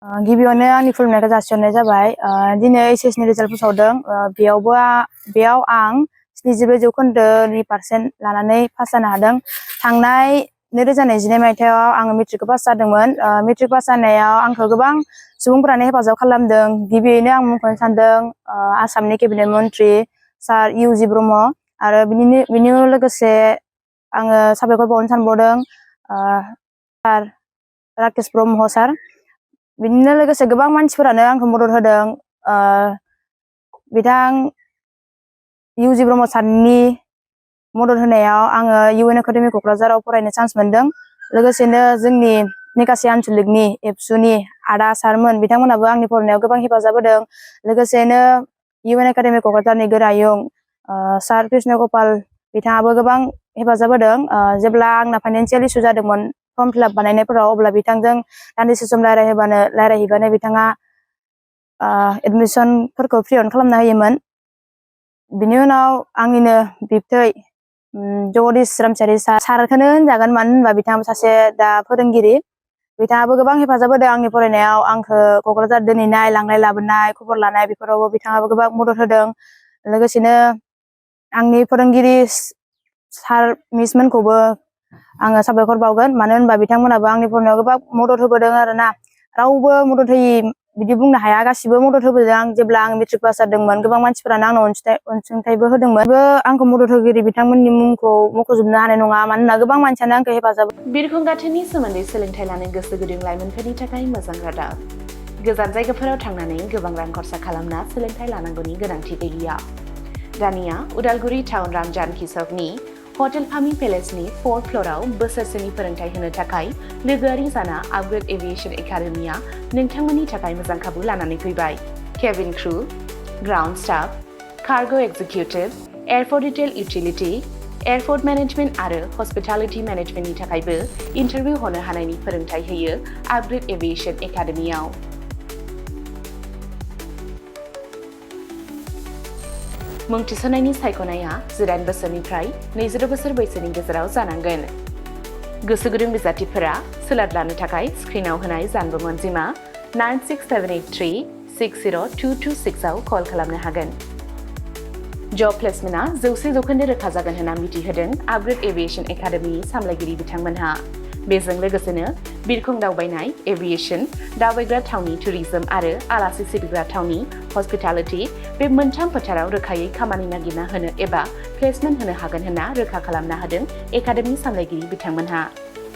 गिबियावनो आंनि खुलुमनायखौ जासिहरनाय जाबाय दिनै एचएसनि रिजाल्ट फोसावदों बेयाव आं 74% लानानै पास जानो हादों थांनाय 2021 मायथाइयाव आङो मेट्रिकखौ पास जादोंमोन मेट्रिक पास जानायाव आंखौ गोबां सुबुंफोरानो हेफाजाब खालामदों गिबियैनो आं मुंख'नो सानदों आसामनि केबिनेट मन्त्रि सार इउजि ब्रह्म आरो बिनि लोगोसे आङो साबायखर बावनो सानबावदों सार राकेश ब्रह्म सार बिदिनो लोगोसे गोबां मानसिफोरानो आंखौ मदद होदों बिथां इउजि ब्रह्म सारनि मदद होनायाव आङो इउएन एकाडेमि क'क्राझाराव फरायनो चान्स मोनदों लोगोसेनो जोंनि निकासि आनसलिकनि एबसुनि आदा सारमोन बिथांमोनाबो आंनि फरायनायाव गोबां हेफाजाब होदों लोगोसेनो इउएन एकाडेमि क'क्राझारनि गोरायुं सार कृष्ण गपाल बिथाङाबो गोबां हेफाजाब होदों जेब्ला आंना फाइनान्सियेल इसु जादोंमोन फर्म फिलआप बानायनायफोराव अब्ला बिथांजों दान्दिसे सम रायज्लायहैबानो बिथाङा एडमिसनफोरखौ फ्रियावनो खालामना होयोमोन बिनि उनाव आंनिनो बिबथै जगदीश रामचारि सारखौनो होनजागोन मानो होनबा बिथाङाबो सासे दा फोरोंगिरि बिथाङाबो गोबां हेफाजाब होदों आंनि फरायनायाव आंखौ क'क्राझार दोनहैनाय लांनाय लाबोनाय खबर लानाय बेफोरावबो बिथाङाबो गोबां मदद होदों लोगोसेनो आंनि फोरोंगिरि सार मिसमोनखौबो आङो साबायखर बावगोन मानो होनबा बिथांमोनाबो आंनि फरायनायाव गोबां मदद होबोदों आरोना रावबो मदद होयि बिदि बुंनो हाया गासिबो मदद होबोदों जेब्ला आं मेट्रिक पास जादोंमोन गोबां मानसिफोरानो आंनाव अनसुंथाइबो होदोंमोन आंखौ मदद होगिरि बिथांमोननि मुंखौ मख'जोबनो हानाय नङा मानोना गोबां मानसियानो आंखौ हेफाजाब बिरखं गाथोननि सोमोन्दै सोलोंथाइ लानो गोसो गुदुं लाइमोनफोरनि थाखाय मोजां रादाब गोजान जायगाफोराव थांनानै गोबां रां खरसा खालामना सोलोंथाइ लानांगौनि गोनांथि गैलिया दानिया उदालगुरि टाउन रामजानकि सकनि हटेल फामि पेलेसनि 4th फ्ल'राव बोसोरसेनि फोरोंथाइ होनो थाखाय लोगोआरि जाना आपग्रेड एभिएशन एकाडेमिया नोंथांमोननि थाखाय मोजां खाबु लानानै फैबाय cabin crew ground staff cargo executive airport retail utility airport management आरो हस्पिटालिटी मेनेजमेन्टनि थाखायबो इन्टारभिउ होनो हानायनि फोरोंथाइ होयो आपग्रेड एभिएशन एकाडेमियाव मुं थिसननायनि सायख'नाया 18 बोसोरनिफ्राय 20 बोसोर बैसोनि गेजेराव जानांगोन गोसो गुदुं बिजाथिफोरा सोलाद लानो थाखाय स्क्रिनाव होनाय जानबुं अनजिमा 9678360226 आव कल खालामनो हागोन जब प्लेसमेन्टआ 100% रोखा जागोन होनना मिथिहोदों आपग्रेड एभिएशन एकाडेमिनि सामलायगिरि बिथांमोनहा बेजों लोगोसेनो बिरखं दावबायनाय एभिएशन दावबायग्रा थावनि टुरिजम आरो आलासि सिबिग्रा थावनि हस्पिटालिटी बे मोनथाम फोथाराव रोखायै खामानि नागिरना होनो एबा प्लेसमेन्ट होनो हागोन होनना रोखा खालामना होदों एकाडेमि सामलायगिरि बिथांमोनहा